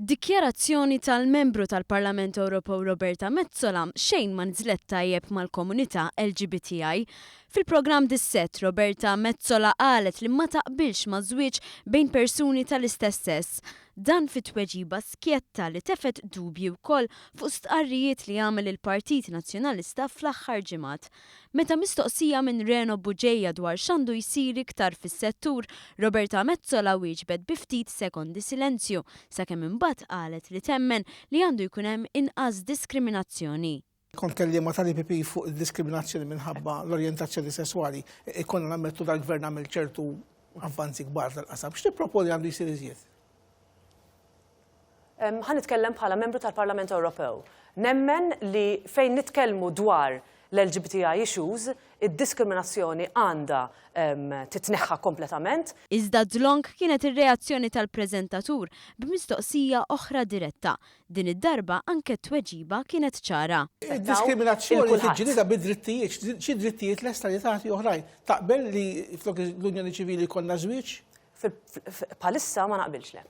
Dikjarazzjoni tal-Membru tal-Parlament Ewropew Roberta Metsola xejn ma nżlet tajjeb mal-komunità LGBTI. Fil-programm Dissett, Roberta Metsola qalet li ma taqbilx ma' żwieġ bejn persuni tal-istess sess. Dan fi tweġiba skjetta li tefgħet dubji wkoll fuq stqarrijiet li għamel il-Partit Nazzjonalista fl-aħħar ġimgħat. Meta mistoqsija minn Reno Bugeja dwar x'għandu jsir iktar fis-settur, Roberta Metsola wieġbet bi ftit sekondi silenzju sakemm imbagħad qalet li temmen li għandu jkun hemm inqas diskriminazzjoni. Kont kelliema tal-EPP fuq id-diskriminazzjoni minħabba l-orjentazzjoni sesswali. Ikollna nammettu dal-gvern għamel ċertu avvanzi kbar tal-qasam. X'tipproponi għandu jsir iżjed? Ħa nitkellem bħala membru tal-Parlament Ewropew. Nemmen li fejn nitkellmu dwar l-LGBTI issues, id-diskriminazzjoni għandha titneħħa kompletament. Iżda dlonk kienet ir-reazzjoni tal-preżentatur b'mistoqsija oħra diretta, Din id-darba anke t-tweġiba kienet ċara. Id-diskriminazzjoni tiġġielidha bid-drittijiet, xi drittijiet lesta li tagħti oħrajn. Taqbel li flok l-Unjoni Ċivili jkollna żwieġ? Bħalissa ma naqbilx le.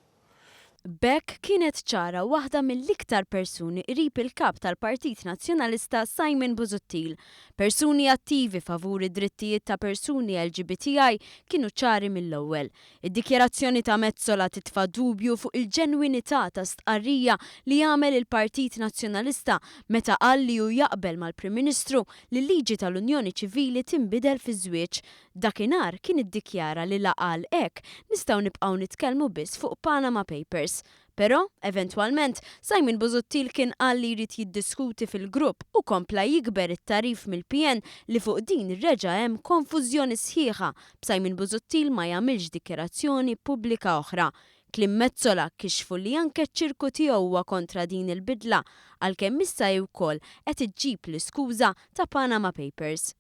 B'hekk kienet ċara waħda mill-iktar persuni qrib il-Kap tal-Partit Nazzjonalista Simon Busuttil. Persuni attivi favur id-drittijiet ta' persuni LGBTI kienu ċari mill-ewwel. Id-dikjarazzjoni ta' Metsola titfa' dubju fuq il-ġenwinità ta' stqarrija li għamel il-Partit Nazzjonalista meta qal li hu jaqbel mal-Prim Ministru li l-liġi tal-Unjoni Ċivili tinbidel fiż-żwieġ. Dakinhar kien iddikjara li la qal hekk nistgħu nibqgħu nitkellmu biss fuq Panama Papers. Però, eventwalment, Simon Busuttil kien qal li jrid jiddiskuti fil-grupp u kompla jikber it-tagħrif mill-PN li fuq din reġa' hemm konfużjoni sħiħa b'Simon Busuttil ma jagħmilx dikjarazzjoni pubblika oħra. Kliem Metsola kixfu li anke ċ-ċirku tiegħu huwa kontra din il-bidla għalkemm issa hi wkoll qed iġġib l-iskuża ta' Panama Papers.